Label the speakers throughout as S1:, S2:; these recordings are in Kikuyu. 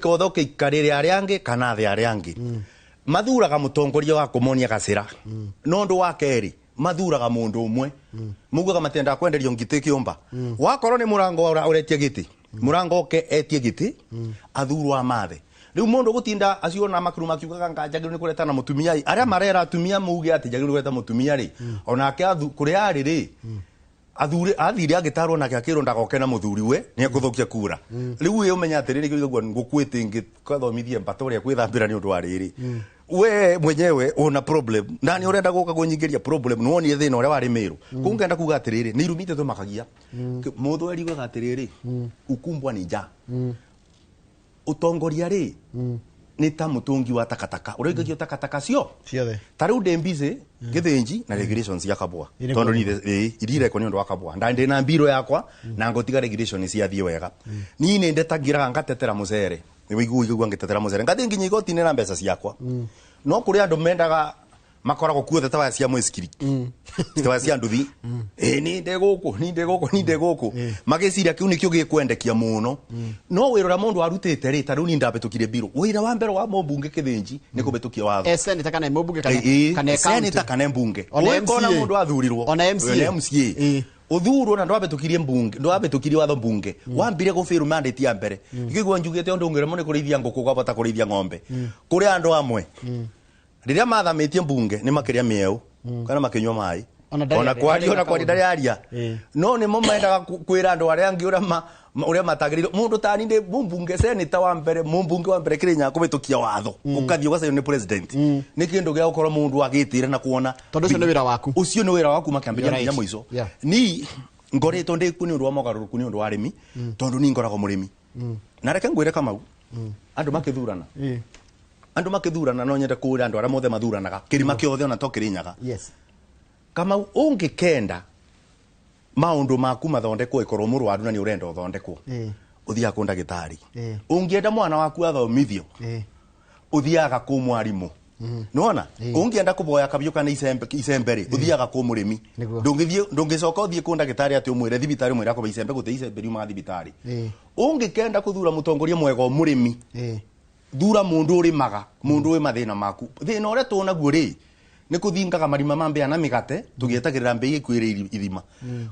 S1: Gĩkothe ũkĩikarĩre arĩa angĩ kana thĩ arĩa angĩ. Mathuraga mũtongoria wa kũmonia gacĩra. No ũndũ wa kerĩ, mathuraga mũndũ ũmwe. Maugaga matiendaga kwenderio ngitĩ kĩũmba. Wakorwo nĩ mũrango ũretia gĩtĩ, mũrango oke etie gĩtĩ, athurwo amathe. Rĩu mũndũ gũtinda acio ona makuru makiugaga nga njagĩrĩirwo nĩ kũreta na mũtumia ĩ, arĩa marera atumia mauge atĩ njagĩrĩirwo nĩ kũreta mũtumia rĩ, onake kũrĩa arĩ rĩ, athuri athire agĩtarwo nake akĩrwo ndagoke na mũthuri we nĩ ekũthũkia kura. Rĩu we ũmenya atĩrĩrĩ, kĩu gĩkua ngũkuĩte ingĩkathomithie mbata ũrĩa kwĩthambĩra nĩ ũndũ wa rĩrĩ, we mwenyewe una problem na nĩ ũrenda gũka kũnyingĩria problem, nĩ wonire thĩna ũrĩa warĩ Meru. Kũu ngenda kuga atĩrĩrĩ, nĩ irumi itũmakagia. Mũthũ eriugaga atĩrĩrĩ, ukumbwa ni njaa. Ũtongoria rĩ, nĩ ta mũtũngi wa takataka ũraingagio takataka cio
S2: ciothe.
S1: Ta rĩu ndĩ busy Gĩthĩnji na regulations cia Kabwa.
S2: Irĩkũ?
S1: Tondũ ni ĩ iria irekwo nĩ ũndũ wa Kabwa, nda ndĩ na mbiro yakwa na ngotiga regulations ciathiĩ wega. Niĩ nĩ ndetagĩraga ngatetera mũcere, nĩ wĩiguo igua ngĩtetera mũcere, ngathiĩ nginya igoti-inĩ na mbeca ciakwa. No kũrĩ andũ mendaga makoragwo kuothe ta waya cia mũicikiri, ta waya cia nduthi, ĩ ni ndĩ gũkũ, ni ndĩ gũkũ, ni ndĩ gũkũ, magĩciria kĩu nĩkĩo gĩkwendekia mũno. No wĩra ũrĩa mũndũ arutĩte rĩ, ta rĩu ni ndabĩtũkire mbirũ, wĩra wa mbere wa mũmbunge Kĩthĩnji nĩ kũbĩtũkia watho.
S2: E senator kana mũmbunge kana kana
S1: senator kana mbunge.
S2: Ona
S1: Ũngĩkona
S2: MCA.
S1: Mũndũ athurirwo
S2: Ona MCA.
S1: Ona MCA. Ũthurwo na ndwabĩtũkirie mbunge, ndwabĩtũkirie watho mbunge, wambire gũbĩrwo mandate ya mbere. Ngĩigua njugĩte ũndũ ũngĩremwo nĩ kũrĩithia ngũkũ, ũkabota kũrĩithia ng'ombe. Kũrĩ andũ amwe rĩrĩa mathamĩtie mbunge nĩ makĩrĩa mĩeũ kana makĩnyua maĩ.
S2: Ona ndarĩ
S1: Ona kwaria,
S2: ndarĩ
S1: ona kwaria
S2: kaũndũ.
S1: ndarĩ aria. No nĩmo mendaga kwĩra andũ arĩa angĩ ũrĩa ũrĩa matagĩrĩirwo. Mũndũ tani ndĩ mũmbunge, senator wa mbere, mũmbunge wa mbere Kĩrĩnyaga kũhĩtũkia watho, ũkathiĩ ũgacainwo nĩ president, nĩ kĩndũ gĩa gũkorwo mũndũ agĩtĩra na kuona.
S2: Tondũ ũcio nĩ wĩra waku.
S1: Ũcio nĩ wĩra waku makĩambĩrĩria
S2: You're
S1: nginya
S2: right.
S1: mũico. Ni ngoretwo ndĩ kuo nĩ ũndũ wa mogarũrũku, nĩ ũndũ wa arĩmi, tondũ ni ngoragwo mũrĩmi. Na reke ngwĩre Kamau, andũ makĩthurana, andũ makĩthurana, no nyende kũũra andũ arĩa mothe mathuranaga kĩrima kĩothe, ona to Kĩrĩnyaga. Kamau, ũngĩkenda maũndũ maku mathondekwo, ĩkorwo mũrwaru na nĩ ũrenda ũthondekwo, ũthiaga kũ ndagĩtarĩ. Ũngĩenda mwana waku athomithio, ũthiaga kũ mwarimũ. Nĩwona ũngĩenda kũboya kabiũ kana icembe, icembe rĩ, ũthiaga kũ mũrĩmi. Ndũngĩthiĩ, ndũngĩcoka ũthiĩ kũ ndagĩtarĩ atĩ ũmwĩre thibitarĩ, ũmwĩre akũhe icembe. Gũtĩ icembe riumaga thibitarĩ. Ũngĩkenda kũthura mũtongoria mwega o mũrĩmi, thura mũndũ ũrĩmaga, mũndũ wĩ mathĩna maku. Thĩna ũrĩa tũnaguo rĩ, nĩ kũthingaga marima ma mbĩa na mĩgate tũgĩetagĩrĩra mbĩa ikuĩrĩ ithima.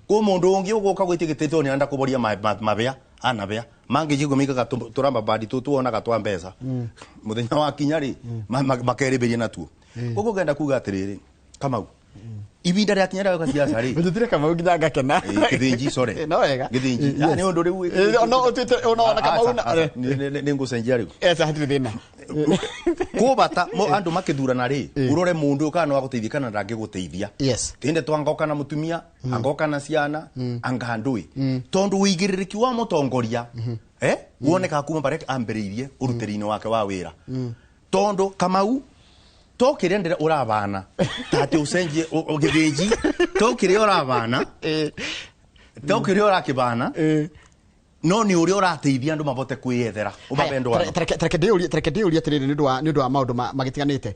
S1: Kũ mũndũ ũngĩ ũgũka gwĩtia gĩtĩ tondũ nĩarenda kũboria mabĩa anabĩa mangĩ jigũ mĩikaga tũramba bandi tũ tuonaga twa mbeca, mũthenya wa kinya rĩ, makerĩbĩria natuo. Koguo ngenda kuga atĩrĩrĩ, Kamau, ibinda rĩa kinya rĩa gwĩka siasa rĩ,
S2: Njĩtire Kamau nginya ngakena.
S1: Gĩthĩnji, sorry.
S2: No wega.
S1: Gĩthĩnji.
S2: Yes.
S1: Ah, nĩ ũndũ rĩu
S2: No ũtuĩte ona Kamau na
S1: Aca, aca, nĩ ngũcenjia rĩu.
S2: Eca, hatirĩ thĩna.
S1: Kũbata andũ makĩthurana rĩ, ũrore mũndũ ũyũ kana no agũteithie kana ndangĩgũteithia. Tinde twangoka na mũtumia, angoka na ciana, anga ndũĩ, tondũ ũigĩrĩrĩki wa mũtongoria wonekaga kuma barĩa ambĩrĩirie ũrutĩri-inĩ wake wa wĩra. Tondũ Kamau, to kĩrĩa ndĩra ũrabana ta atĩ ũcenjie Gĩthĩnji, to kĩrĩa ũrabana, to kĩrĩa ũrakĩbana, no nĩ ũrĩa ũrateithia andũ mabote kwĩyethera, ũmabe ndwano.
S2: Tareke ndĩũrie, tareke ndĩũrie atĩrĩrĩ, nĩ ũndũ wa maũndũ magĩtiganĩte.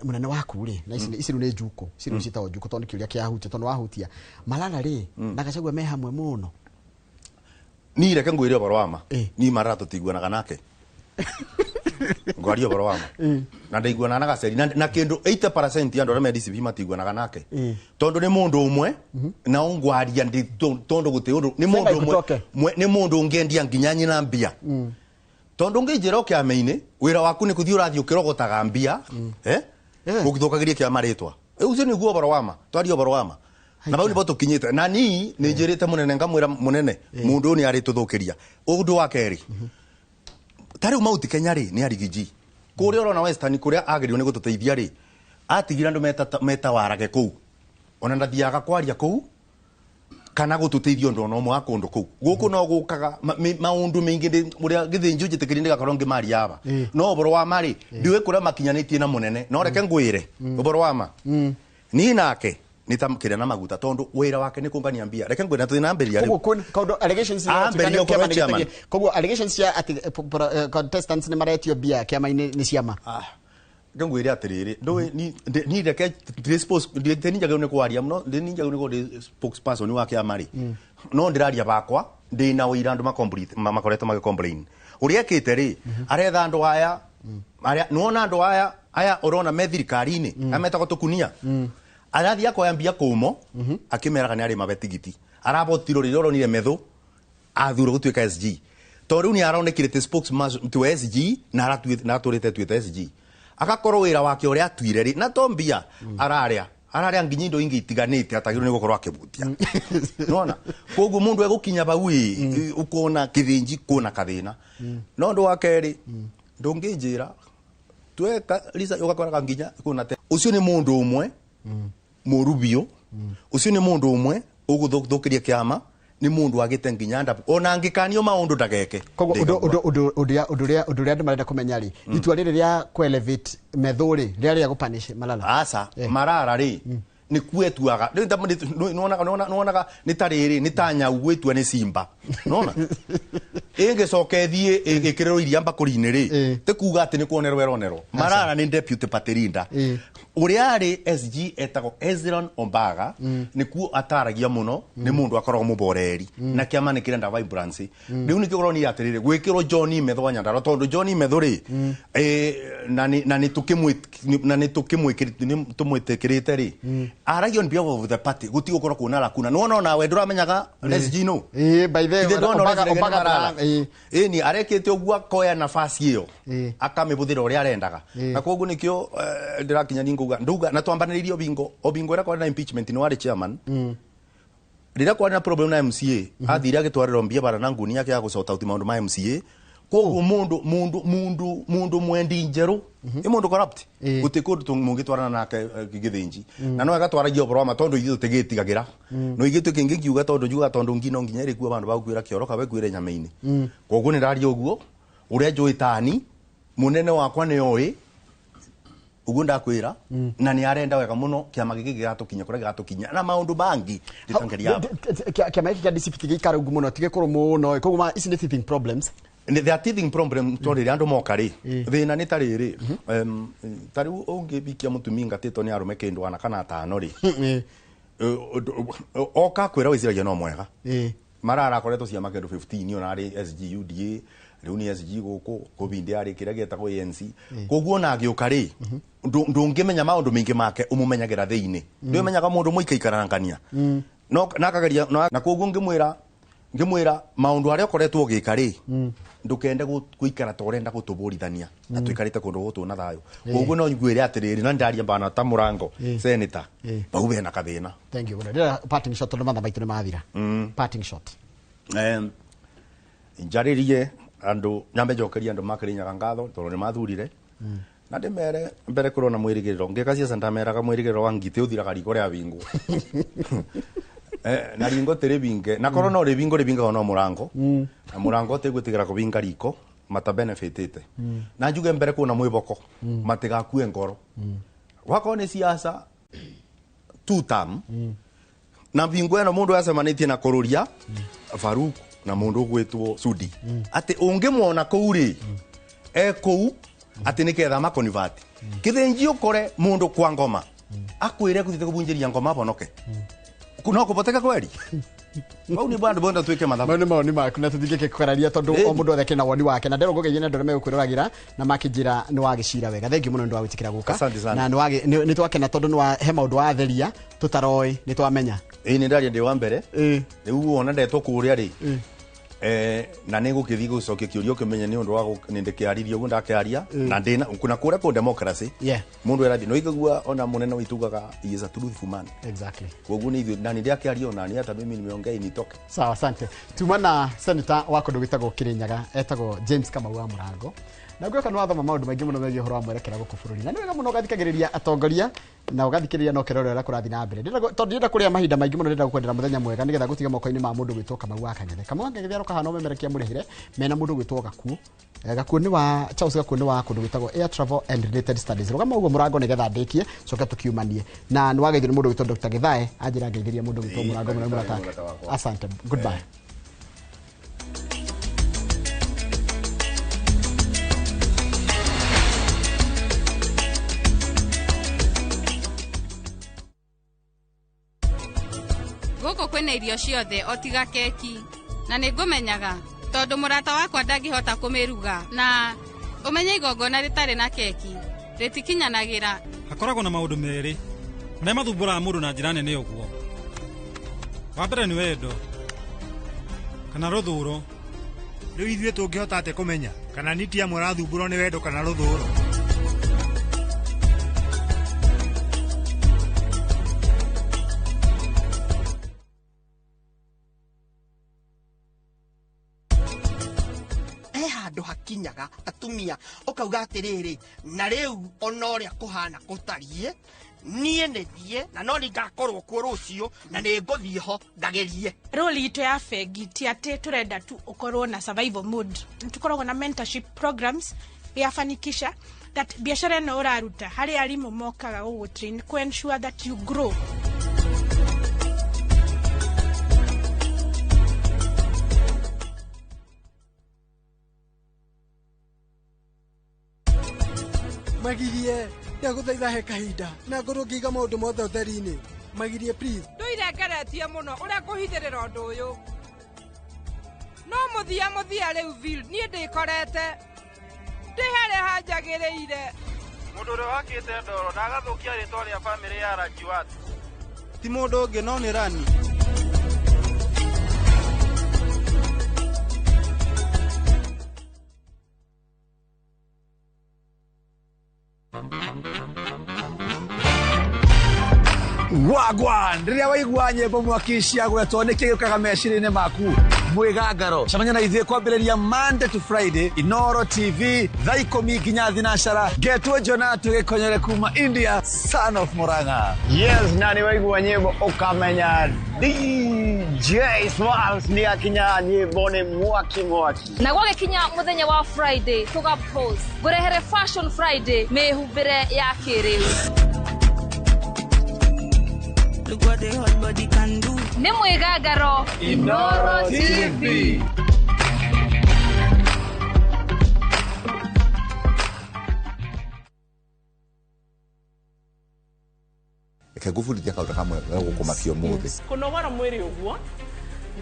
S2: Mũnene waku rĩ, na ici ici rĩu nĩ njuko, ici rĩu ciĩtagwo njuko, tondũ nĩ kĩũria kĩahutia, tondũ wahutia Malala rĩ na Gachagua me hamwe mũno.
S1: Ni reke ngwĩre ũhoro wa ma. Ni Marara tũtiguanaga nake, ngwaria ũhoro wa ma, na ndaiguanaga na Gaceri na kĩndũ 80% ya andũ arĩa me DCP matiguanaga nake, tondũ nĩ mũndũ ũmwe na ngwaria tondũ gũtĩ ũndũ nĩ
S2: Sema
S1: mũndũ ũmwe
S2: ikutoke.
S1: Nĩ mũndũ ũngĩendia nginya nyina mbia, tondũ ũngĩnjĩra kĩama-inĩ wĩra waku nĩ kũthiĩ ũrathiĩ ũkĩrogotaga mbia, eh? Ũgĩthũkagĩria kĩama rĩtwa. Ũcio nĩguo ũhoro wa ma, twaria ũhoro wa ma, na bau nĩbo tũkinyĩte. Na nii nĩ njĩrĩte mũnene, ngamwĩra mũnene, mũndũ ũyũ nĩ arĩtũthũkĩria. Ũndũ wa kerĩ, ta rĩu Mount Kenya rĩ, nĩ arigiji kũrĩa ũrona Western kũrĩa agĩrĩirwo nĩ gũtũteithia rĩ, atigire andũ metawarage kũu, ona ndathiaga kwaria kũu kana gũtũteithia ũndũ ona ũmwe wa kũndũ kũu. Gũkũ no gũkaga maũndũ maingĩ ũrĩa Gĩthĩnji ũnjĩtĩkĩrie ndĩgakorwo ngĩmaria aba. No ũhoro wa ma rĩ, ndiũĩ kũrĩa makinyanĩtie na mũnene, no reke ngwĩre ũhoro wa ma, niĩ nake nĩ ta kĩrĩa na maguta, tondũ wĩra wake nĩ kũngania mbia. Reke ngwĩre na tũthiĩ na mbere rĩu.
S2: Koguo kwĩna kaũndũ allegations
S1: Ambĩrĩria gũkorwo chairman.
S2: Koguo allegations cia atĩ contestants nĩ maretio mbia kĩama-inĩ nĩ ciama?
S1: Ah, reke ngwĩre atĩrĩrĩ, ndũĩ ni reke ndĩ ninjagĩrĩirwo nĩ kwaria mũno, ndĩ ninjagĩrĩirwo nĩ gũkorwo ndĩ spokesperson wa kĩama rĩ, no ndĩraria bakwa. Ndina ũira andũ makoretwo magĩ complain ũrĩa ekĩte rĩ, aretha andũ aya arĩa nĩwona andũ aya aya ũrona me thirikari-inĩ aya metagwo tũkunia, arathiĩ akoya mbia kũmo akĩmeraga nĩ arĩ mabe tigiti, aravotirwo rĩrĩa ũronire Methu athurwo gũtuĩka SG, tondũ rĩu nĩ aronekire ti spokesman to SG na aratũrĩte tuĩte SG, agakorwo wĩra wake ũrĩa atuire rĩ na to mbia ararĩa nginya indo ingĩ itiganĩte atagĩrĩirwo nĩ gũkorwo akĩbutia. Nĩwona koguo mũndũ egũkinya bau ĩ ũkona kĩthĩnji kũna kathĩna. No ũndũ wa kerĩ ndũngĩnjĩra tweka research ũgakoraga nginya kuna te ũcio nĩ mũndũ ũmwe mũru biũ, ũcio nĩ mũndũ ũmwe ũgũthũkĩria kĩama, nĩ mũndũ wagĩte nginya ndabu ona angĩkanio maũndũ ndageke.
S2: Koguo ũndũ ũrĩa andũ marenda kũmenya rĩ, itua rĩrĩ rĩa kũ-elevate Methu rĩ, rĩarĩ rĩa gũpunish Malala?
S1: Aca, Malala rĩ nĩ kuetuaga nĩwonaga nĩ ta rĩrĩ nĩ ta nyau gwĩtua nĩ simba, nĩwona ĩngĩcoka ĩthiĩ ĩkĩrĩrwo iria mbakũri-inĩ rĩ, ti kuga atĩ nĩ kuonerwo ĩronerwo. Malala nĩ deputy party leader, ũrĩa arĩ SG etagwo Ezron Ombaga, nĩkuo ataragia mũno, nĩ mũndũ akoragwo mũboreri na kĩama nĩ kĩrenda vibrancy. Rĩu nĩkĩo ũronire atĩrĩrĩ gwĩkĩrwo John Methu wa Nyandarua, tondũ John Methu rĩ na nĩ tũmwĩtĩkĩrĩte rĩ, aragia on behalf of the party, gũtigũkorwo kuona lakuna. Nĩwona onawe ndũramenyaga SG no
S2: by the way, Ombaga
S1: ĩni arekĩte ũguo akoya nafasi ĩyo akamĩbũthĩra ũrĩa arendaga, na koguo nĩkĩo ndĩrakinya ni ngauga ndauga na twambanĩrĩirie Obingo. Obingo ĩrĩa kwarĩ na impeachment nĩ warĩ chairman, rĩrĩa kwarĩ na problem na MCA athire agĩtwarĩrwo mbia bara na nguni yake ya gũsort out maũndũ ma MCA. Koguo mũndũ mwendi njerũ nĩ mũndũ corrupt, gũtirĩ kũndũ mũngĩtwarana nake gĩthĩnji, na no agatwaragia ũhoro wa ma tondũ ithuĩ tũtigĩtigagĩra, no ithuĩ tũkĩngĩkiuga tondũ njugaga tondũ ngi no nginya ĩrĩkua bandũ bagũkuĩra kĩoro kabe kuĩre nyama-inĩ. Koguo nĩ ndaria ũguo ũrĩa njũĩ tani mũnene wakwa nĩ oĩ ũguo ndakwĩra, na nĩ arenda wega mũno kĩama gĩkĩ gĩgatũkinya kũrĩa gĩgatũkinya na maũndũ mangĩ ndĩtangeria.
S2: Kĩama gĩkĩ kĩa DCP gĩikara ũguo mũno tigĩkũrũ mũno, koguo ici nĩ teething problems.
S1: They are teething problem tondũ rĩrĩa andũ moka rĩ thĩna nĩ ta rĩrĩ, ta rĩu ũngĩbikia mũtumia ngatĩtwo nĩ arũme kĩndũ ana kana atano rĩ, oka kwĩra wĩciragia no mwega. Marara akoretwo ciama kĩndũ 15 ona arĩ SG UDA, rĩu nĩ SG gũkũ kũbindi arĩ kĩrĩa gĩetagwo ANC. Koguo ona agĩũka rĩ ndũngĩmenya maũndũ maingĩ make, ũmũmenyagĩra thĩinĩ, ndũmenyaga mũndũ mũikaikarangania no nakageria na koguo ngĩmwĩra maũndũ arĩa ũkoretwo ũgĩka rĩ ndũkende gũikara ta ũrenda gũtũbũrithania na tũikarĩte kũndũ gũtũ na thayũ. Koguo no ngwĩre atĩrĩrĩ, na ndaria bana ta Mũrango senator bau bena kathĩna.
S2: Thank you. Ndĩrenda parting shot tondũ mathaa maitũ nĩ mathira. Parting shot.
S1: Njarĩrie andũ, nyambe njokerie andũ makĩrĩnyaga ngatho tondũ nĩ mathurire, na ndĩmere mbere kũrona mwĩrĩgĩrĩro ngĩka ciaca ndameraga mwĩrĩgĩrĩro wa ngitĩ ũthiraga riko rĩa bingwo na ringo tĩrĩ binge na korwo no rĩbingo rĩbingaga no Mũrango, na Mũrango tĩgwĩtigĩra kũbinga riko mata benefitĩte, na njuge mbere kuona mwĩboko matigakue ngoro wakorwo nĩ siasa two term na bingo ĩno mũndũ acemanĩtie na kũrũria Faruk na mũndũ ũgwĩtwo Sudi atĩ ũngĩmuona kũu rĩ e kũu atĩ nĩketha makonivati kĩthĩnji ũkore mũndũ kwa ngoma akwĩre gũthiĩte kũbunjĩria ngoma abonoke no kũboteka kweri bau nĩ bandũ bonda twĩke mathabu.
S2: Mau nĩ mawoni maku na tũtingĩkĩkũraria tondũ o mũndũ othe akĩrĩ na woni wake, na ndĩrwo ngũgeithia nĩ andũ arĩa megũkwĩroragĩra na makĩnjĩra nĩ wagĩcira wega. Thank you mũno nĩ ũndũ wa gwĩtĩkĩra gũka, na nĩ twakena tondũ nĩ he maũndũ watheria tũtaroĩ, nĩ twamenya.
S1: Ĩĩ nĩ ndaria ndĩ wa mbere rĩu wona ndetwo kũrĩa rĩ na nĩ gũkĩthiĩ gũcokia kĩũria ũkĩmenye nĩ ũndũ wa nĩ ndĩkĩaririe ũguo ndakĩaria na ndĩna kuna kũrĩa kũ democracy mũndũ erathi no igagua ona mũnene witũ ugaga he is a truthful man.
S2: Exactly.
S1: Koguo nĩ ithuĩ na nĩ ndĩakĩaria ona nĩ hata mimi nimeongea nitoke.
S2: Sawa, asante. Tuma na senator wa kũndũ gwĩtagwo Kĩrĩnyaga etagwo James Kamau wa Mũrango, na ngwĩhoka nĩ wathoma maũndũ maingĩ mũno megiĩ ũhoro wa mwerekera gũkũ bũrũri, na nĩ wega mũno ũgathikagĩrĩria atongoria na ũgathikĩrĩria na ũkerorera ũrĩa kũrathiĩ na mbere. Tondũ ndĩrenda kũrĩa mahinda maingĩ mũno, ndĩrenda gũkwendera mũthenya mwega nĩgetha gũtiga moko-inĩ ma mũndũ gwĩtwo Kamau wa Kang'ethe. Kamau wa Kang'ethe aroka haha no memerekia mũrĩhĩre mena mũndũ gwĩtwo Gakuo. Gakuo nĩ wa Charles Gakuo nĩ wa kũndũ gwĩtagwo Air Travel and Related Studies. Rũgama ũguo Mũrango nĩgetha ndĩkie coke tũkiumanie. Na nĩ wageithio nĩ mũndũ gwĩtwo Dr. Githae anjĩra ngeithĩrie mũndũ gwĩtwo Mũrango mũno mũrata. Asante. Goodbye.
S3: Gũkũ kwĩna irio ciothe o tiga keki. Na nĩ ngũmenyaga tondũ mũrata wakwa ndangĩhota kũmĩruga na ũmenye igongona rĩtarĩ na keki rĩtikinyanagĩra.
S4: Hakoragwo na maũndũ merĩ marĩa mathumbũraga mũndũ na njĩra nene ũguo. Wa mbere nĩ wendo kana rũthũro.
S5: Rĩu ithuĩ tũngĩhota atĩa kũmenya kana nĩ ti amwe arathumbũrwo nĩ wendo kana rũthũro?
S6: Handå hakinyaga atumia ukauga atiriri na riu ona uria kuhana gutarie nie ni thie na no ningakorwo kuo rucio na ni nguthie ho ndagerie.
S7: Role itu ya bengi ti ati turenda tu ukorwo na survival mode. Tukoragwo na mentorship programs yafanikisha that biashara ĩno ũraruta harĩ arimũ mokaga gũgũ train ku ensure that you grow.
S8: Magirie ndaguthaitha he kahinda na ngorwo ngiiga maundu mothe utheri-ini. Magirie please.
S9: Nduire ngeretie muno uria nguhithirira undu uyu no muthia muthia riu bill nie ndikorete ndi haria hanjagiriire.
S10: Mundu uria wakite ndoro na agathukia ritwa ria family ya Rajiwat
S11: ti mundu ungi no ni Rani.
S12: Wagwan riria waigua nyimbo mwaki cia gwetwo nä kä gä kaga meciria-inä maku mwigangaro cemania na ithuĩ kwambĩrĩria Monday to Friday Inoro TV thaa 10 nginya 12 ngetwo Jona tũgĩkonyere kuma India son of Murang'a.
S13: Yes, na nĩ waigua nyimbo ũkamenya DJ Smalls nĩ akinya nyimbo nĩ mwaki mwaki.
S14: Na gwagĩkinya mũthenya wa Friday tũga pose ngũrehere Fashion Friday mĩhumbĩre ya kĩrĩu.
S15: Look what the hot body can do.
S14: Nĩ mwĩgangaro
S12: Inoro TV.
S16: Reke ngũbundithia kaũndũ kamwe gegũkũmakia ũmũthĩ.
S17: Kũnogora mwĩrĩ ũguo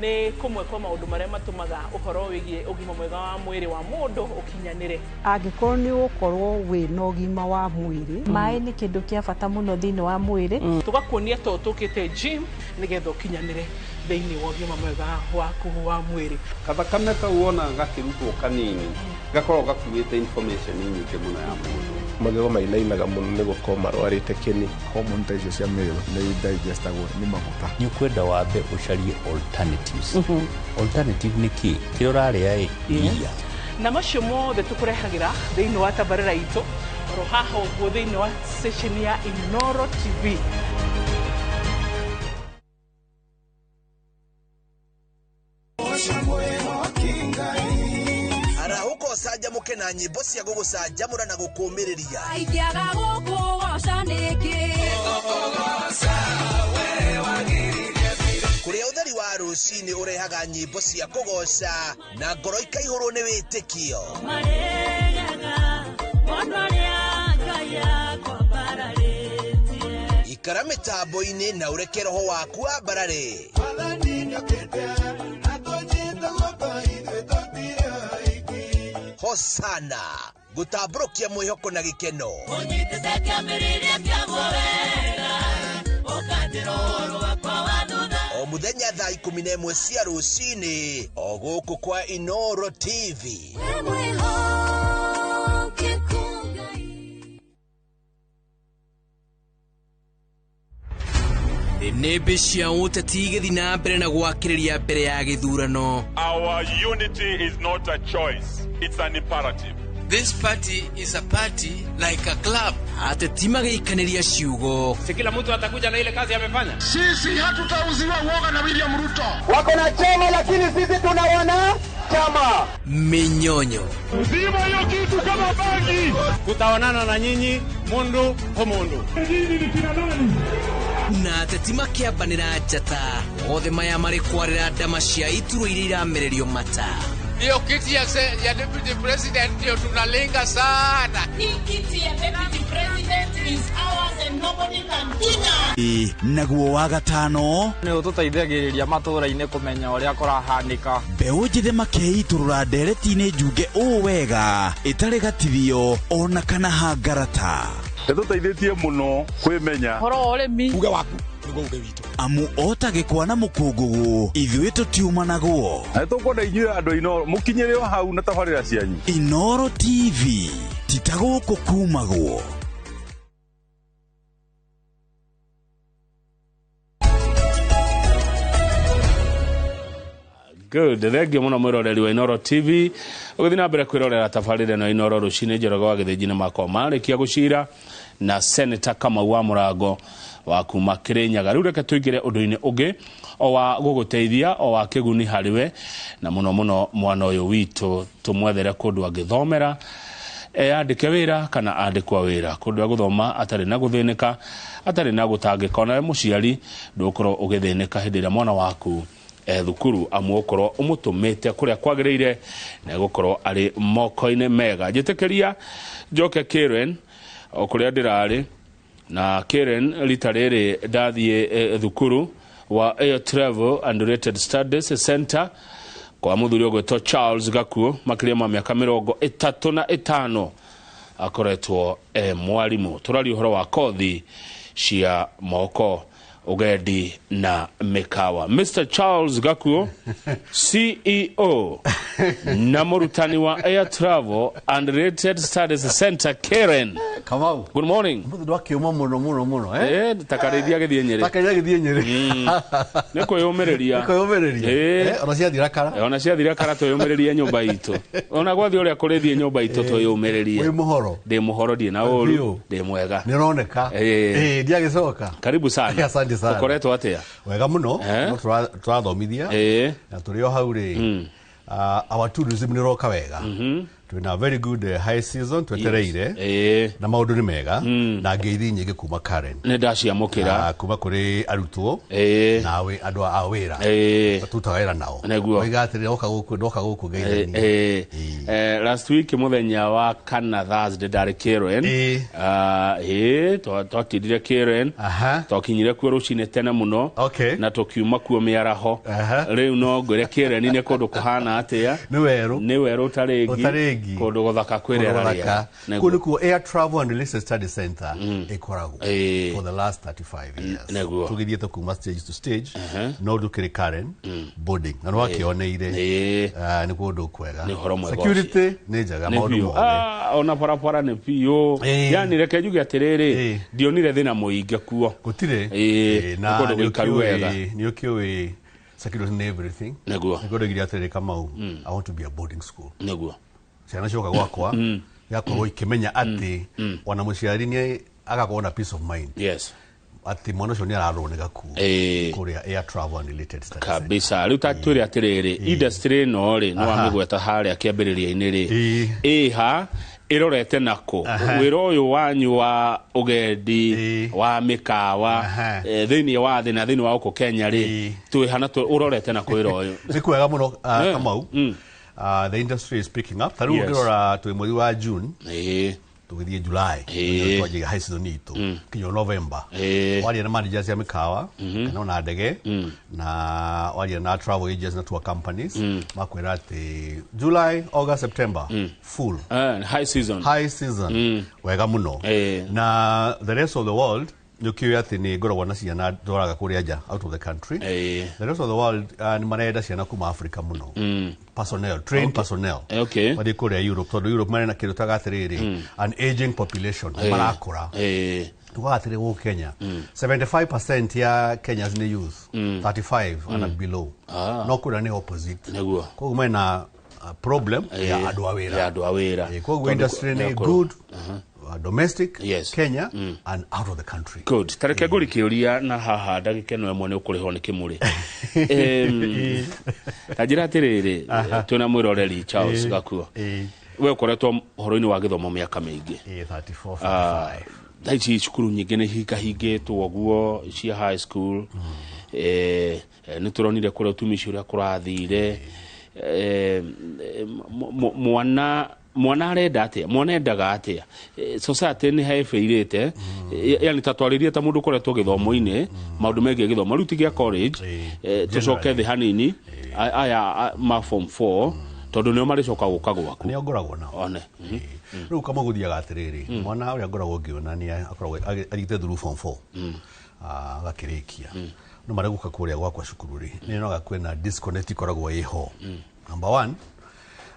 S17: nĩ kũmwe kwa maũndũ marĩa matũmaga ũhoro wĩgiĩ ũgima mwega wa mwĩrĩ wa mũndũ ũkinyanĩre.
S18: Angĩkorwo nĩ ũgũkorwo wĩ na ũgima wa mwĩrĩ,
S19: maĩ nĩ kĩndũ kĩa bata mũno thĩinĩ wa mwĩrĩ.
S17: Tũgakuonia to tũkĩte gym nĩgetha ũkinyanĩre thĩinĩ wa ũgima mwega waku wa mwĩrĩ.
S20: Kathakame kau wona gakĩrutwo kanini gakoragwo gakuĩte information nyingĩ mũno ya mũndũ.
S21: Magego mainainaga mũno nĩ gũkorwo marwarĩte kĩni.
S22: Hormone ta icio cia male nĩ digestagwo nĩ maguta.
S23: Nĩ ũkwenda wambe ũcarie alternatives. Alternative nĩ kĩ? Kĩrĩa ũrarĩa ĩ iria.
S17: Na macio mothe tũkũrehagĩra thĩinĩ wa tabarĩra itũ oro haha ũguo thĩinĩ wa session ya Inoro TV.
S6: Arahũka ũcanjamũke na nyĩmbo cia gũgũcanjamũra na gũkũũmĩrĩria.
S24: Ingĩaga gũkũgoca nĩkĩ?
S6: Kũrĩa ũtheri wa rũcinĩ ũrehaga nyĩmbo cia kũgoca na ngoro ikaihũrwo nĩ wĩtĩkio. Ikara mĩtambo-inĩ na ũreke roho waku wambarare. Hosana gũtambũrũkia mwĩhoko na gĩkeno. O mũthenya thaa 11 cia rũcinĩ o gũkũ kwa Inoro TV.
S25: Nĩmbĩ cia ũteti igĩthiĩ na mbere na gwakĩrĩria mbere ya gĩthurano.
S26: Our unity is not a choice, it's an imperative.
S25: This party is a party like a club. Ateti magĩikanĩria ciugo.
S27: Si kila mtu atakuja na ile kazi amefanya.
S28: Sisi hatutauziwa uoga na William Ruto.
S29: Wako na chama lakini sisi tuna wana chama.
S25: Minyonyo.
S26: Zima hiyo kitu kama bangi.
S27: Tutaonana na nyinyi mundu kwa mundu.
S26: Nyinyi ni kina nani?
S25: Na ateti makĩambanĩra njata othe maya marĩ kwarĩra ndama cia ituro iria iramererio mata. Hiyo kiti ya deputy president ndio tunalenga sana.
S1: Hii kiti ya deputy president is ours and nobody can touch.
S2: Naguo wa gatano
S3: nĩ ũtũteithagĩrĩria matũũra-inĩ kũmenya ũrĩa kũrahanĩka.
S2: Mbeũ njĩthĩ makeitũrũra ndereti-inĩ njunge ũũ wega ĩtarĩ gatithio ona kana hangarata.
S26: Ĩtũteithĩtie mũno kwĩmenya
S17: ũhoro wa ũrĩmi.
S6: Uge waku nĩguo uge witũ.
S2: Amu ota gĩkwa na mũkũngũgũ ithuĩ tũtiumanagwo.
S26: Na nĩtũkwenda inyuĩ andũ a Inooro mũkinyĩre o hau na tabarĩra cianyu.
S2: Inooro TV ti ta gũkũ kumagwo.
S4: Good. Thengiũ mũno mwĩroreri wa Inooro TV. Ũgĩthiĩ na mbere kwĩrorera tabarĩra ĩno Inooro rũcinĩ. Njoroge wa Gĩthĩnji nĩ makwa marĩkia gũcira na Senator Kamau wa Mũrango wa kuma Kĩrĩnyaga. Rĩu reke tũingĩre ũndũ-inĩ ũngĩ o wa gũgũteithia o wa kĩguni harĩwe na mũno mũno mwana ũyũ witũ tũmwethere kũndũ angĩthomera andĩke wĩra kana andĩkwa wĩra kũndũ agũthoma atarĩ na gũthĩnĩka atarĩ na gũtangĩka. Onawe mũciari ndũgũkorwo ũgĩthĩnĩka hĩndĩ ĩrĩa mwana waku thukuru amu ũkorwo ũmũtũmĩte kũrĩa kwagĩrĩire na gũkorwo arĩ moko-inĩ mega. Njĩtĩkĩria njoke Karen o kũrĩa ndĩrarĩ na Karen rita rĩrĩ ndathiĩ thukuru wa Air Travel and Related Studies Center kwa mũthuri ũgwĩtwo Charles Gakuo makĩria ma mĩaka 35 akoretwo mwarimũ. Tũraria ũhoro wa kothi cia moko, ugendi na mikawa. Mr. Charles Gakuo, CEO na mũrutani wa Air Travel and Related Studies Center Karen.
S12: Kamau.
S4: Good morning.
S12: Mũndũ ndwakiuma mũno mũno mũno eh?
S4: Takarĩithia gĩthiĩ Nyĩrĩ.
S12: Takarĩithia gĩthiĩ Nyĩrĩ.
S4: Nĩ kwĩyũmĩrĩria.
S12: Nĩ kwĩyũmĩrĩria. Ona ciathira kara.
S4: Ona ciathira kara twĩyũmĩrĩrie nyũmba itũ. Ona gwathiĩ ũrĩa kũrĩthiĩ nyũmba itũ twĩyũmĩrĩrie.
S12: Wĩ mũhoro?
S4: Ndĩ mũhoro, ndirĩ na ũru, ndĩ mwega.
S12: Nĩ ũroneka. Ndiagĩcoka.
S4: Karibu sana.
S12: Asante sana.
S4: Ũkoretwo atĩa?
S12: Wega mũno. No tũrathomithia. Na tũrĩ o hau rĩ. Our tourism nĩ ũroka wega. Twĩna very good high season twetereire. Na maũndũ nĩ mega na ngeithi nyingĩ kuma Karen.
S4: Nĩ ndaciamũkĩra.
S12: Kuma kũrĩ arutwo na andũ a wĩra. Tũrutaga wĩra nao. Oiga atĩrĩ ndoka gũkũ ndoka gũkũ ngeithania.
S4: Last week mũthenya wa kana Thursday ndarĩ Karen. Twatindire Karen. Twakinyire kuo rũcinĩ tene mũno na tũkiuma kuo mĩaraho. Rĩu no ngwĩre Karen nĩ kũndũ kũhana atĩa?
S12: Nĩ werũ.
S4: Nĩ werũ ũtarĩ ngi. Kũndũ gũthaka kwĩ rĩera rĩega.
S12: Kũu nĩkuo Air Travel and Related Studies Center ĩkoragwo for the last 35 years. Tũgĩthiĩte kuma stage to stage no ndũkĩrĩ Karen boarding na nĩwakĩoneire nĩ kũndũ kwega. Security nĩ njega maũndũ mothe.
S4: Ona barabara nĩ biũ. Yani reke njuge atĩrĩrĩ ndionire thĩna mũingĩ kuo.
S12: Gũtirĩ.
S4: Nĩ kũndũ gũikaru wega.
S12: Nĩ ũkĩũĩ security in everything.
S4: Nĩguo.
S12: Nĩguo ndoigire atĩrĩrĩ Kamau, I want to be a boarding school.
S4: Nĩguo.
S12: Ciana cioka gwakwa igakorwo ikĩmenya atĩ ona mũciari nĩ agakorwo na peace of mind.
S4: Yes.
S12: Atĩ mwana ũcio nĩ ararorwo nĩ gakuo kũrĩa Air Travel and Related Studies
S4: kabisa. Rĩu ta twĩre atĩrĩrĩ industry ĩno rĩ nĩ wamĩgweta harĩa kĩambĩrĩria-inĩ rĩ ĩha ĩrorete nako wĩra ũyũ wanyu wa ũgendi wa mĩkawa thĩinĩ wa thĩ na thĩinĩ wa gũkũ Kenya rĩ twĩhana ũrorete nako wĩra ũyũ?
S12: Nĩ kwega mũno Kamau. The industry is picking up. Ta rĩu ũngĩrora twĩ mweri wa June tũgĩthiĩ July twanjia high season itũ kinya November. Waria na managers ya mĩkawa kana ona ndege na waria na travel agents na tour companies makwĩra atĩ July, August, September full
S4: high season.
S12: High season wega mũno. Na the rest of the world nĩũkĩũĩ atĩ nĩ ngoragwo na ciana ndwaraga kũrĩa nja out of the country. The rest of the world nĩ marenda ciana kuma Africa mũno. Personnel, trained personnel. Mathiĩ kũrĩa Europe tondũ Europe marĩ na kĩndũ taga atĩrĩrĩ an aging population marakũra. Tugaga atĩrĩ gũkũ Kenya 75% ya Kenyans nĩ youth, 35 and below. No kũrĩa nĩ opposite.
S4: Nĩguo.
S12: Koguo mena problem ya andũ a wĩra.
S4: Ya andũ a wĩra.
S12: Koguo industry nĩ good. Domestic, Kenya, and out of the country.
S4: Good. Tareke ngũri kĩũria na haha ndagĩka ĩno ĩmwe nĩ ũkũrĩhwo nĩ kĩmũrĩ. Ta njĩra atĩrĩrĩ twĩna mwĩroreri Charles Gakuo. We ũkoretwo ũhoro-inĩ wa gĩthomo mĩaka mĩingĩ.
S12: 34, 45.
S4: Thaa ici cukuru nyingĩ nĩ hingahingĩtwo ũguo cia high school. Nĩ tũronire kũrĩa ũtumishi ũrĩa kũrathire. Mwana arenda atia, mwana endaga atia, society nĩ haĩbĩirĩte, yani ta twarĩrie ta mũndũ ũkoretwo gĩthomo-inĩ, maũndũ megiĩ gĩthomo rĩu ti gĩa college, tũcoke thĩ hanini aya ma form 4 tondũ nĩo marĩcoka gũka gwaku.
S5: Nĩo ngoragwo nao.
S4: One.
S5: Rĩu kamũgũthiaga atĩrĩrĩ, mwana ũrĩa ngoragwo ngĩona nĩ akoragwo athiĩte through form 4 agakĩrĩkia, no marĩa gũka kũrĩa gwakwa cukuru rĩ, nĩ nyonaga kwĩna disconnect ikoragwo ĩho. Number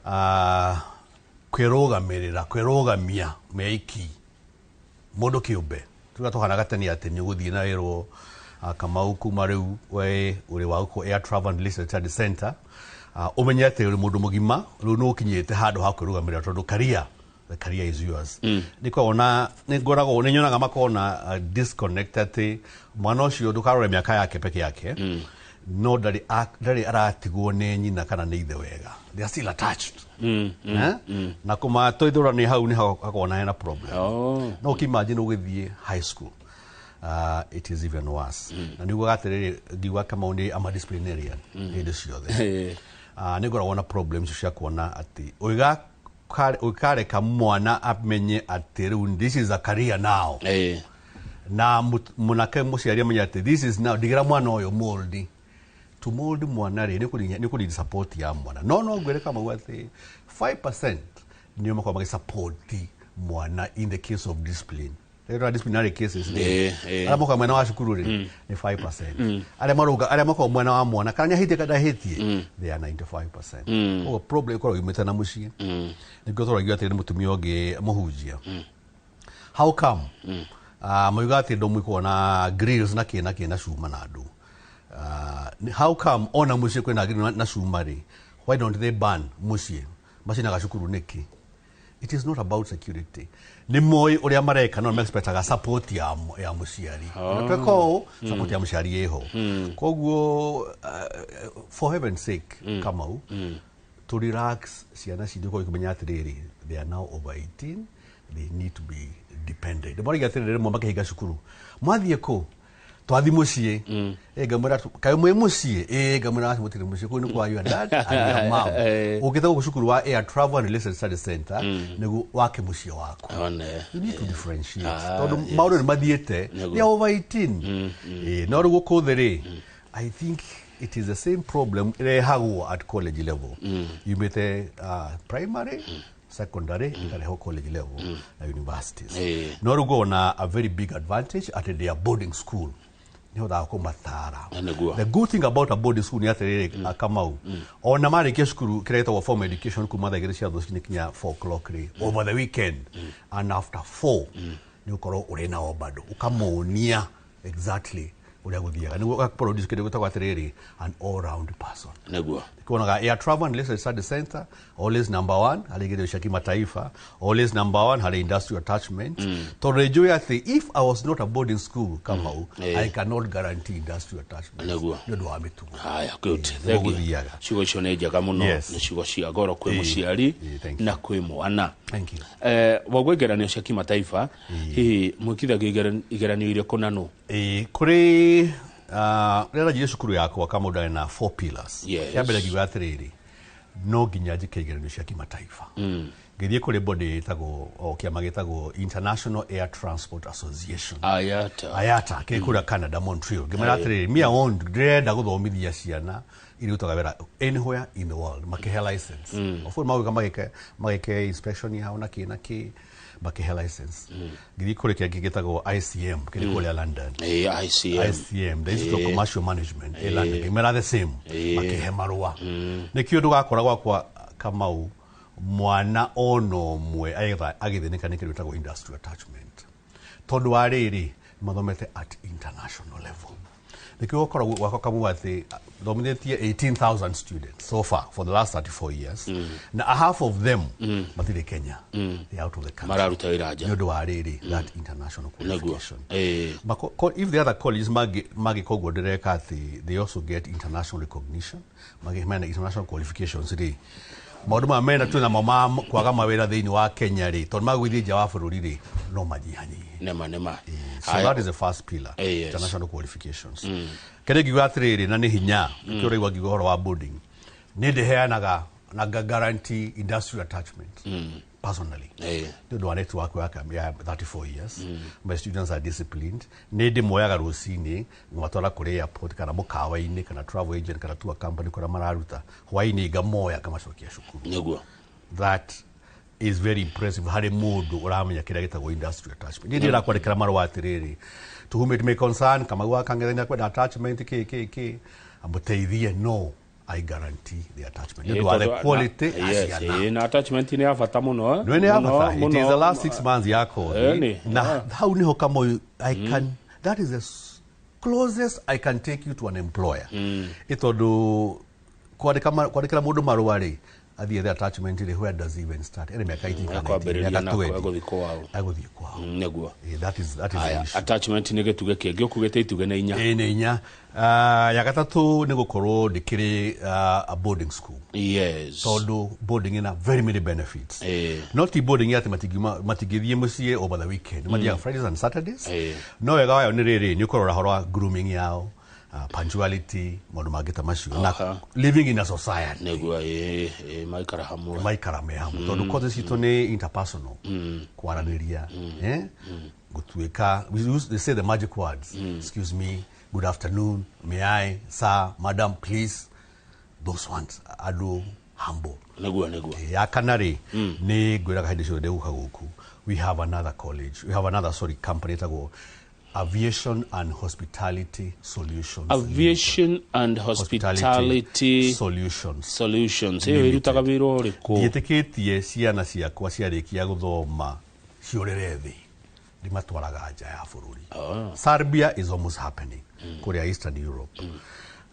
S5: 1, kwĩrũgamĩrĩra, kwĩrũgamia meiki mũndũ kĩũmbe. Tuga tũhanaga tene atĩ nĩ ũgũthiĩ na wĩrwo Kamau kuma rĩu we ũrĩ wa gũkũ Air Travel and Leisure Study Center, ũmenye atĩ ũrĩ mũndũ mũgima rĩu nĩ ũkinyĩte handũ ha kwĩrũgamĩrĩra tondũ career, the career is yours. Nĩ kwona nĩ ngoragwo nĩ nyonaga makona disconnect atĩ mwana ũcio ndũkarore mĩaka yake peke yake, no ndarĩ aratigwo nĩ nyina kana nĩ ithe wega, they are still attached. Na kũmatũithũra nĩ hau nĩ hakoragwo na hena problem. No ũkĩimagine ũgĩthiĩ high school, it is even worse. Na nĩguo atĩrĩrĩ ngiuga Kamau nĩ ama disciplinarian hĩndĩ ciothe. Nĩ ngoragwo na problems cia kuona atĩ ũikareka mwana amenye atĩ rĩu this is a career now. Na mũnake mũciari amenye atĩ this is now, ndigĩra mwana ũyũ mold. To mold mwana rĩ, nĩ kũrĩ support ya mwana. No ngwĩre Kamau atĩ 5% nĩo makoragwo magĩsupport mwana in the case of discipline. Rĩrĩa disciplinary cases rĩ, arĩa mokaga mwena wa cukuru rĩ, nĩ 5%. Arĩa marũga, arĩa makoragwo mwena wa mwana kana nĩahĩtie kana ndahĩtie, they are 95%. Koguo problem ĩkoragwo yumĩte na mũciĩ. Nĩkĩo tũragia atĩ nĩ mũtumia ũngĩ mũhunjia. How come? Moiga atĩ ndũ mwĩkoragwo na grills na kĩ na kĩ na cuma na andũ. How come ona mũciĩ kwĩna grill na cuma rĩ, why don't they ban mũciĩ? Macinaga cukuru nĩkĩ? It is not about security. Nĩ moĩ ũrĩa mareka no nĩ support ya mũciari. Na tweka ũũ, support ya mũciari ĩho. Koguo for heaven's sake, Kamau, to relax ciana citũ korwo ikĩmenya atĩrĩrĩ, they are now over 18, they need to be dependent. Marauga atĩrĩrĩ rĩmwe makĩhinga cukuru, mwathiĩ kũ? Twathi mũciĩ. Ngamwĩra kaĩ mwĩ mũciĩ? Ngamwĩra acio mũtirĩ mũciĩ, kũu nĩ kwa your dad and your mom. Ũkĩte gũkũ cukuru wa Air Travel and Leisure Study Center nĩguo wake mũciĩ waku. You need to differentiate. Tondũ maũndũ nĩ mathiĩte, they are over 18. No rĩu gũkũ thĩ rĩ, I think it is the same problem ĩrehagwo at college level. Yumĩte primary, secondary, ikarehwo college level na universities. No rĩu ngona a very big advantage at their boarding school. Nĩhotaga kũmatara. The good thing about a boarding school nĩ atĩrĩrĩ, Kamau, ona marĩkia cukuru kĩrĩa gĩtagwo formal education kuma thaa 2 cia rũcinĩ kinya 4 o'clock rĩ, over the weekend and after 4 nĩ ũkorwo ũrĩ nao bado ũkamonia exactly ũrĩa gũthiaga nĩguo ũgaproduce kĩndũ gĩtagwo atĩrĩrĩ an all round person.
S4: Nĩguo
S5: kuonaga Air Travel and Leisure Study Center always number 1 harĩ igerio cia kimataifa, always number 1 harĩ industrial attachment. Tondũ nĩnjũĩ atĩ if I was not a boarding school Kamau, I cannot guarantee industrial attachment.
S4: Nĩguo
S5: nĩ ũndũ wa mĩtugo.
S4: Haya, good. Thank you. Ciugo icio nĩ njega mũno, nĩ ciugo cia goro kwĩ mũciari na kwĩ mwana.
S5: Thank you.
S4: Wagwo igeranio cia kimataifa, hihi mwĩkithagia igeranio irĩkũ na nũ?
S5: Kũrĩ rĩrĩa ndanjirie cukuru yakwa Kamau ndarĩ na 4 pillars. Kĩa mbere ngiuga atĩrĩrĩ, no nginya njĩke igeranio cia kimataifa. Ngĩthiĩ kũrĩ body ĩtagwo o kĩama gĩtagwo International Air Transport Association, IATA, kĩrĩ kũrĩa Canada, Montreal. Ngĩmera atĩrĩrĩ, me I want, ndĩrenda gũthomithia ciana iria irutaga wĩra anywhere in the world, makĩhe license. Of course magĩka magĩke inspection yao na kĩ na kĩ, makĩhe license. Ngĩthiĩ kũrĩ kĩngĩ gĩtagwo ICM kĩrĩ kũrĩa London. ICM, the Institute of Commercial Management in London. Ngĩmera the same, makĩhe marũa. Nĩkĩo ndũgakora gwakwa Kamau mwana ona ũmwe agĩthĩnĩka nĩ kĩndũ gĩtagwo industrial attachment, tondũ wa rĩrĩ mathomete at international level. Nĩkĩo ũkoragwo gwakwa Kamau atĩ thomithĩtie 18,000 students so far for the last 34 years, na half of them matirĩ Kenya, they are out of the country,
S4: mararuta wĩra nja
S5: nĩ ũndũ wa rĩrĩ that international qualification. If the other colleges magĩka ũguo ndĩreka atĩ they also get international recognition, mena international qualifications rĩ, maũndũ maya mena twĩna mo ma kwaga mawĩra thĩinĩ wa Kenya rĩ, tondũ magũgĩthiĩ nja wa bũrũri rĩ, no manyihanyihe.
S4: Nema.
S5: So that is the first pillar, international qualifications. Kĩrĩa ngiuga atĩrĩrĩ, na nĩ hinya, nĩkĩo ũraigua ngiuga ũhoro wa boarding, Nĩ ndĩheanaga na guarantee industrial attachment personally. Nĩ ũndũ wa network ya 34 years. My students are disciplined. Nĩ ndĩmoyaga rũcinĩ ngamatwara kũrĩ airport kana mũkawa-inĩ kana travel agent kana tour company kũrĩa mararuta. Hwaĩ-inĩ ngamoya ngamacokia cukuru.
S4: Nĩguo.
S5: That is very impressive harĩ mũndũ ũramenya kĩrĩa gĩtagwo industrial attachment. Niĩ ndĩrakwandĩkĩra marũa atĩrĩrĩ, to whom it may concern, Kamau wa Kang'ethe nĩakwenda attachment kĩ kĩ kĩ, amũteithie. No, I guarantee the attachment. Nĩ ũndũ wa the quality ya ciana.
S4: Na attachment nĩ ya bata mũno.
S5: Nĩ ya bata. It is the last 6 months ya kothi. Na hau niho Kamau, I can, that is the closest I can take you to an employer. Ĩ tondũ kwandĩkĩra mũndũ marũa rĩ, athiĩ the attachment rĩ, where does even start? Ĩrĩ mĩaka 18 kana
S4: Kwambĩrĩria
S5: mĩaka
S4: na
S5: 20.
S4: Egũthiĩ kwao.
S5: Egũthiĩ kwao.
S4: Nĩguo.
S5: That is the
S4: Aya,
S5: issue.
S4: attachment nĩ gĩtugĩ kĩngĩ ũkugĩte itugĩ nĩ inya.
S5: Ĩĩ nĩ inya. Ya gatatũ nĩ gũkorwo ndĩkĩrĩ a boarding school.
S4: Yes.
S5: Tondũ boarding ina very many benefits. No ti boarding atĩ matingĩthiĩ mũciĩ over the weekend. Mathiaga Fridays and Saturdays. No wega wayo nĩ rĩrĩ, nĩ ũkũrora ũhoro wa grooming yao, punctuality, maũndũ mangĩ ta macio. Na living in a society.
S4: Nĩguo, ĩĩ, maikara hamwe.
S5: Maikara me hamwe. Tondũ courses citũ nĩ interpersonal. Kwaranĩria. Gũtuĩka, they say the magic words. Excuse me, good afternoon, may I, sir, madam, please. Those ones, andũ humble.
S4: Nĩguo, nĩguo.
S5: Ya kana rĩ, nĩ ngwĩraga hĩndĩ ciothe ndĩgũka gũkũ. We have another college, we have another, sorry, company ĩtagwo Aviation and Hospitality Solutions.
S4: Aviation and Hospitality
S5: Solutions.
S4: Solutions. Ĩyo ĩrutaga wĩra ũrĩkũ?
S5: Ndiĩtĩkĩtie ciana ciakwa ciarĩkia gũthoma ciũrĩre thĩ. Ndimatwaraga nja ya bũrũri. Serbia is almost happening. Kũrĩa Eastern Europe.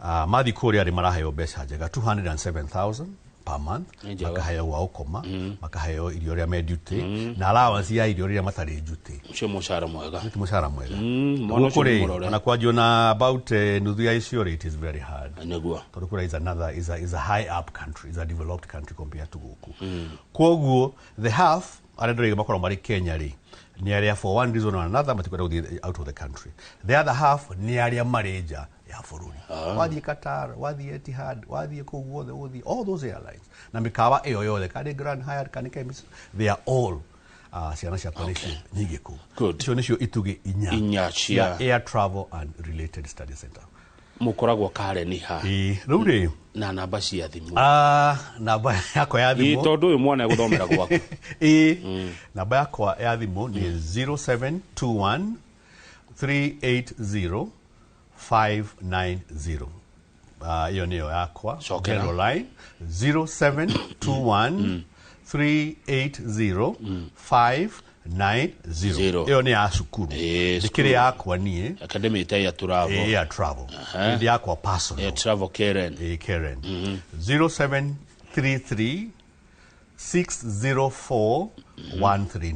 S5: Mathiĩ kũrĩa rĩ maraheo mbeca njega 207,000 per month. Makaheo gwa gũkoma, makaheo irio rĩrĩa me duty, na allowance ya irio rĩrĩa matarĩ duty.
S4: Ũcio mũcara mwega.
S5: Nĩ mũcara mwega.
S4: Mwana ũcio
S5: Gũkũ rĩ,
S4: nĩ mũrore.
S5: ona kwanjio na about nuthu ya icio rĩ, it is very hard.
S4: Nĩguo.
S5: Tondũ kũrĩa is another, is a high up country, is a developed country compared to gũkũ. Kwoguo, the half, arĩa ndĩraiga makoragwo marĩ Kenya rĩ, nĩ arĩa for one reason or another matikwenda gũthiĩ out of the country. The other half nĩ arĩa marĩ nja ya bũrũri. Wathiĩ Qatar, wathiĩ Etihad, wathiĩ kũu guothe ũgũthiĩ, all those airlines. Na mĩkawa ĩyo yothe, kana nĩ Grand Hyatt, kana nĩ Kempinski, they are all ciana ciakwa nĩcio nyingĩ kũu. Icio nĩcio itugĩ inya
S4: Inya cia
S5: Air Travel and Related Study Center.
S4: Mũkoragwo Karen ha?
S5: Ĩĩ, rĩu rĩ,
S4: Na namba cia thimũ.
S5: Namba yakwa ya thimũ.
S4: Ĩĩ, tondũ ũyũ mwana egũthomera gwaku.
S5: Ĩĩ, namba yakwa ya thimũ nĩ 0721 380 590. Iyo nĩyo yakwa.
S4: Cokera.
S5: General line 0721 380 590. Iyo nĩ ya cukuru. Ndĩkĩrĩ yakwa niĩ.
S4: Academy ĩta ya travel.
S5: Ĩĩ, ya travel. Ndĩ yakwa personal.
S4: Ya travel Karen.
S5: Ĩĩ, Karen. 0733 604 139.